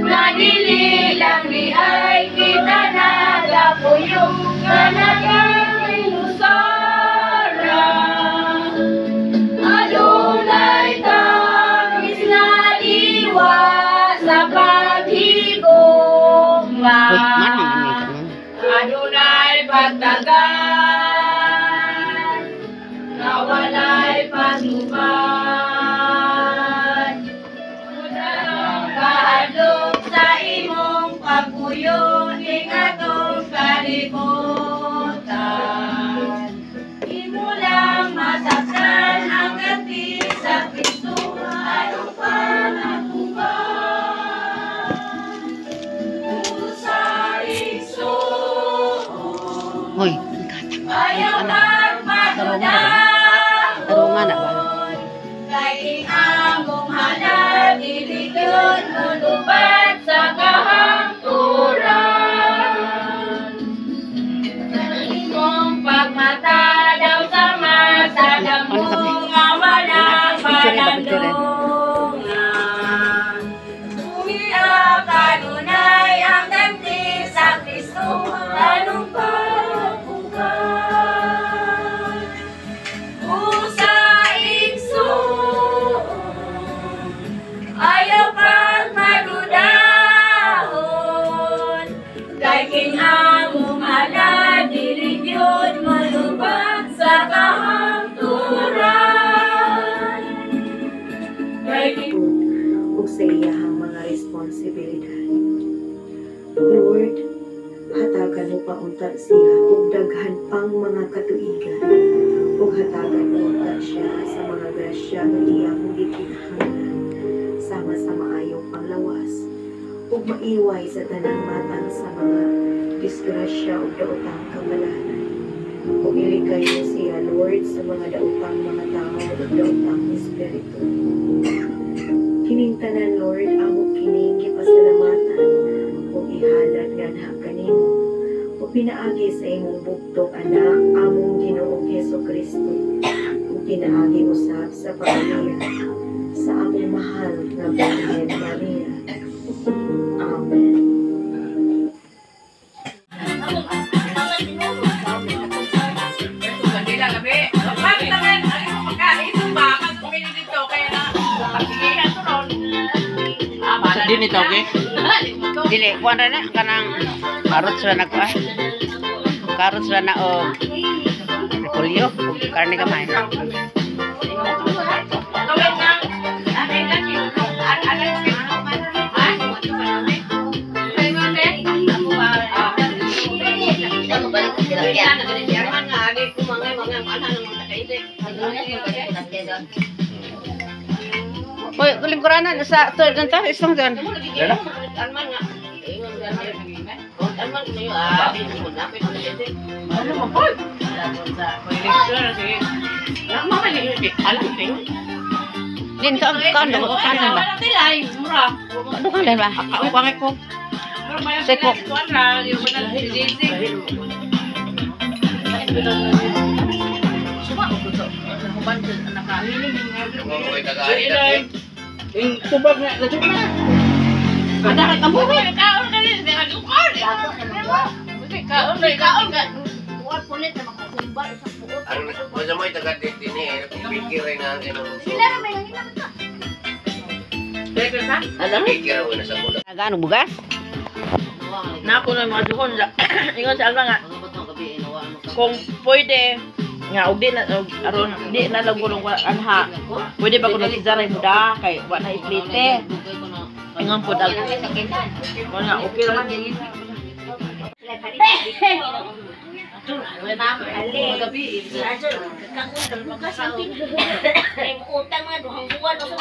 Nga dili lang di ay kita nagapuyo nga nagainusara. Adunay tamis nga diwa sa paghigugma. Uy, manong ani ka nun? Adunay pagtagan nga walay pasubad. Kahadlok sa imong pagpuyo ning atong kalibutan. Imo lang masaktan ang ganti sa Kristo, anong pangakuban? Sa igsoon, Uy, ang katang. ayaw Ano? Tarungan na ba? Tarungan na ba? Kay among halad, dili gyud molupad sa kahangturan. Imong pagmata daw sama sa damo nga walang Picture ba, picture? Malandungan. Umiya kanunay ang ganti sa Kristo, anong pagbukan? Usa igsoon, ayaw pagmadudahon. Kay king among halad, dili gyud molupad sa kahangturan. Kay king ug sa iyahang mga responsibilidad. Lord, hatagan mo pa unta siya og daghan pang mga katuigan ug hatagan mo unta siya sa mga grasya nga iyang gikinahanglan sama sa maayong panglawas ug maiway sa tanang matang sa mga disgrasya ug daotang kabalaran. Ug ilikay mo siya, Lord, sa mga daotang mga tao ug daotang espiritu. Kining tanan, Lord, amo kining gipasalamatan ug ihalad nganha kanimo ug pinaagi sa imong bugtong Anak, among Ginoong Hesus Kristo, ug pinaagi usab sa pamilya sa among mahal nga Birhen Maria. Amen. Di ni tawag. Dili, kuan ra na kanang carrots ra na kuan. Carrots ra na og repolyo ug karne gamay. Uy, lingkuranan sa to ganto isang doon. Din ka kan kan ba? Ano kan ba? Seko. Tubag nga, na na. Ada ka kabuhi. Ang masa mo taga din eh, pikir na ang kinong. Pikir na sa mula. Gano bugas? Nako na mga duhon. Ingon sa Alma nga, kung pwede nga og di na og aron di na lang gulong anha. Pwede ba kuno si Zaray muda kay wa na iplite. Ingon po dag. Mo nga okay raman. Utang mga 2 buwan o sa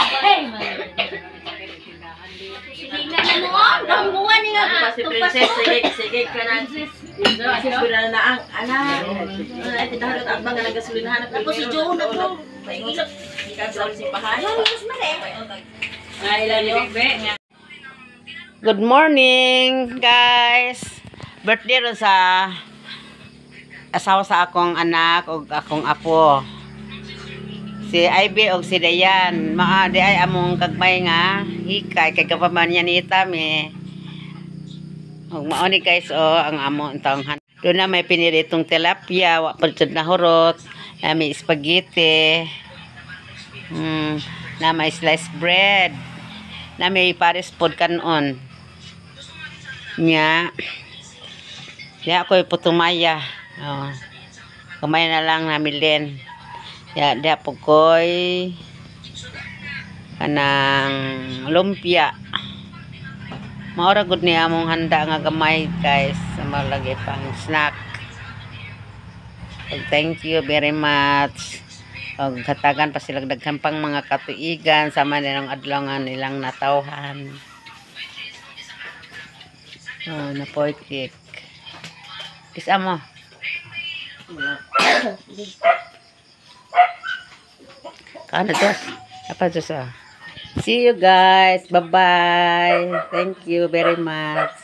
Sige na noon, 2 buwan ni nga. Si Princess, sige sige ka na. Sige na ang ana. Ay tindahan at mga nagasolinahan. Tapos si Joe na to. Si pahan. Good morning, guys. Birthday ron sa asawa sa akong anak ug akong apo. Si Ivy ug si Dayan. Maa di ay among kagmay nga Hikay kay kapaman niya ni Tami. Og mao ni, guys, oh, ang amo ang tawhan. Doon na may piniritong tilapia, wa pa jud nahurot, na may spaghetti. Na may sliced bread. Na may pares pod kanon. Nya. Ya ako puto maya. Oh. Kamay na lang namilin. Ya, diha po ko'y kanang lumpia. Maura gud ni among handa nga gamay, guys, sa malagi pang snack. Ug thank you very much. Og hatagan pa sila daghan pang mga katuigan sama nilang adlaw nga nilang natawhan. Oh, na pork cake. Kisa mo. Kaano, Diyos? Apa, Diyos, ah. See you, guys. Bye-bye. Thank you very much.